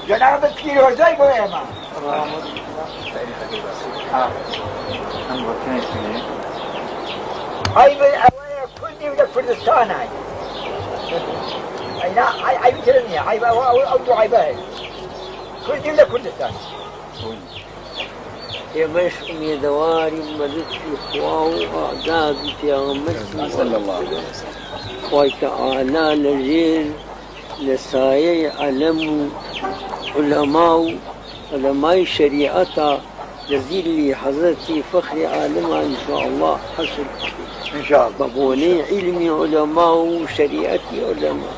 جەنابت پیرۆزای بۆ ئێمە. عەیب ئەوەیە کوردی و لە کوردستانای. ئەینا عەیبی تر نییە، عەیب ئەوە ئەو دوو عەیبە هەیە. کوردی و لە کوردستان. ئێمەش ئومێدەوارین بە لوتفی خوا و ئادابی پێغەمبەر صلی اللە علیه وسلم خوای تەعالا لە ژێر لە سایەی عەلەم و عولەما و عولەمای شەریعەتا لە زیلی حەزرەتی فەخری عالەما ان شاء اللە حەشر بکرێ ان شاء اللە بە بۆنەی عیلمی عولەما و شەریعەتی عولەما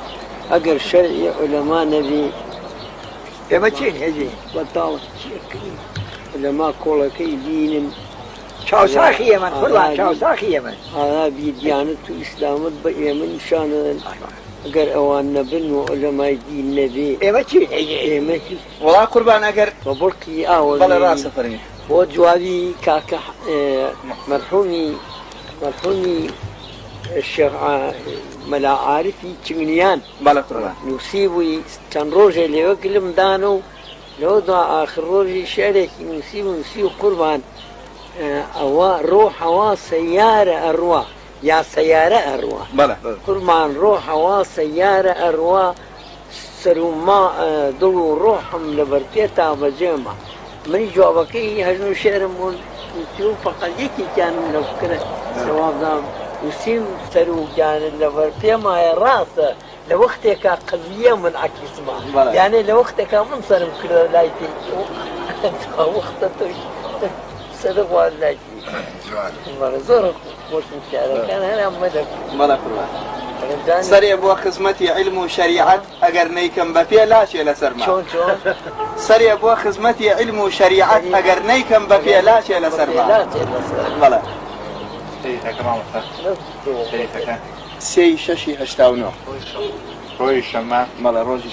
ئەگەر شەرعی عولەما نەبێ ئێمە چین هێزین بەتاڵ چیەکەین عولەما کۆڵەکەی دینن چاوساخی ئێمەن قوربان چاوساخی ئێمەن. ئادابی دیانەت و ئیسلامت بە ئێمە نیشان دەدەن ئەگەر ئەوان نەبن و عولەمای دین نەبێ ئێمە چین ئێمە هیچ. وەڵا قوربان ئەگەر بە بڵقی ئاوە بەڵێ ڕاستە فەرمی. بۆ جوابی کاکە مەرحومی مەرحومی شێخ مەلا عارفی چنگنیان بەڵێ قوربان. نووسیبووی چەند ڕۆژێ لەوێ گلم دانە و لەوە دوا ئاخر ڕۆژی شعرێکی نووسی و نووسی و قوربان ئەوە ڕۆحەوە سەیارە ئەڕوا یا سەیارە ئەڕوا بەڵێ. قوربان ڕۆحەوە سەیارە ئەڕوا سەر و ما دڵ و ڕۆحم لەبەر پێتا بەجێما منی جوابەکەی هەژن و شعرم بۆ نووسی و فەقەت یەکێکیانم لە فکرە جوابدام نووسیم سەر و گیانت لەبەر پێمایە ڕاستە لە وەختێکا قەزیە منعەکیس ما یانێ لە وەختێکا من سەرم کردە لای پێی تا وەختە تۆش سەرت خوارد لای پێی بەڵێ زۆر خۆشم شعرەکان هەر ئەمە دەکەم. بەڵێ قوربان. سەرێ بۆ خزمەتی عیلم و شەریعەت ئەگەر نەیکەم بە پێ لاچێ لەسەرما. چۆن چۆن؟ سەرێ بۆ خزمەتی عیلم و شەریعەت ئەگەر نەیکەم بە پێ لاچێ لەسەرما. بەڵێ. شەریفەکە مامۆستا شەریفەکە. سێی شەشی 89. ڕۆژی شەممە. بەڵێ ڕۆژی.